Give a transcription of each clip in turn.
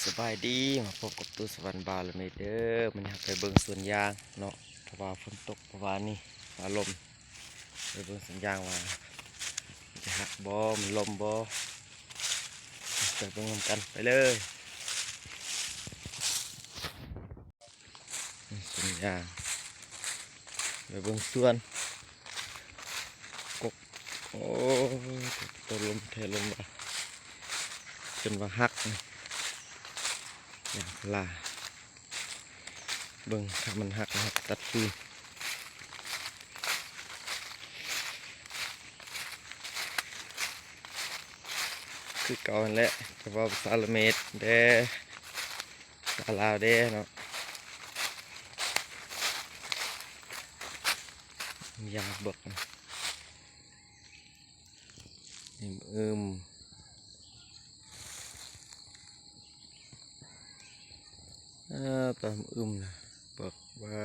ສະບາຍດີ ມາພົບກັບຕູ້ສະຫວັນ ບ່າວລະເມດເດີ. ມື້ນີ້ເຮົາໄປເບິ່ງສວນຢາງເນາະ ເພາະວ່າຝົນຕົກເມື່ອວານນີ້ ຟ້າລົມ. ໄປເບິ່ງສວນຢາງວ່າມັນຈະຫັກບໍ່ ມັນລົ້ມບໍ່ ໄປເບິ່ງນຳກັນ ໄປເລີຍ. ສວນຢາງ ໄປເບິ່ງສວນກົກ. ໂອ້ ຕົກລົມແທ້ລົມວ່າ ຈົນວ່າຫັກ ຢາງພາລາ. ເບິ່ງ ຖ້າມັນຫັກ ເຮົາຕັດຄືນ ຄືເກົ່າຫັ້ນແຫຼະ. ຈະເວົ້າພາສາລະເມດແດ່ ພາສາລາວແດ່ເນາະ. ຢາກເບິ່ງ ອຶມ ອືມ ອາ ຕາມອຶມນະ ບອກວ່າ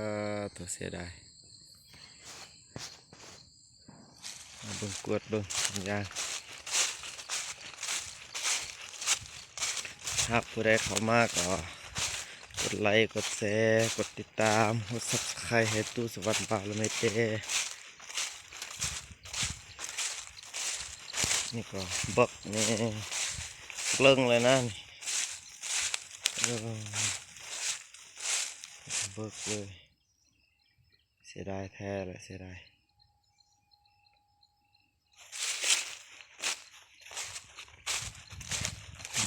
ຕົວເສຍດາຍ. ມາເບິ່ງ ກວດເບິ່ງສວນຢາງ. ຫາກຜູ້ໃດເຂົ້າມາກໍກົດໄລ ກົດແຊ ກົດຕິດຕາມ ກົດ Subscribe ໃຫ້ຕູ້ສະຫວັນ ບ່າວລະເມດແດ່. ນີ້ກໍເບິກນີ້ ເລິ້ງເລີຍນະນີ້ ເອີ ເບິກເລີຍ. ເສຍດາຍແທ້ແຫຼະ ເສຍດາຍ.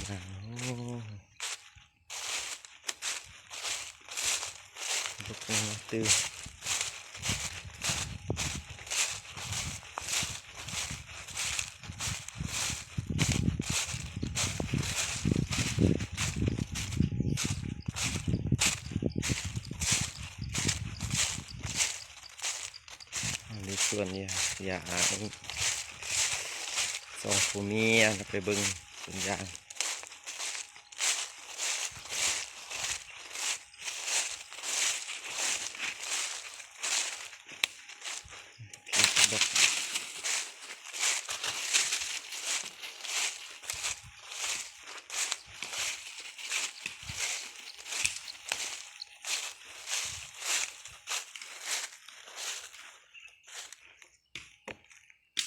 ໂອ້ ເບິກນີ້ຕື່ມ. ອັນນີ້ສວນຢາ ຢາອ່າງ ສອງຜົວເມຍ ໄປເບິ່ງສວນຢາງ.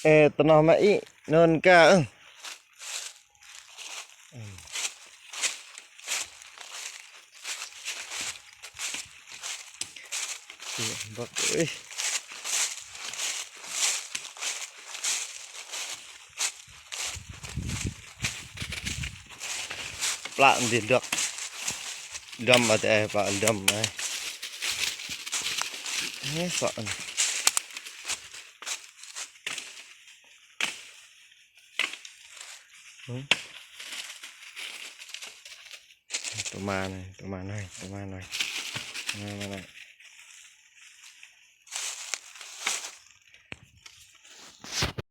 ເອີ ຕະໜໍມາອີ ໂນນກາ ເອີ ບັກເອີຍ. ປະມັນເປັນດອກດຳ ເອົາແຕ່ປະດຳໄວ້ ເອີ ສະ ປະມານ ປະມານໜ້ອຍ ປະມານໜ້ອຍ ມາ ມາໜ້ອຍ.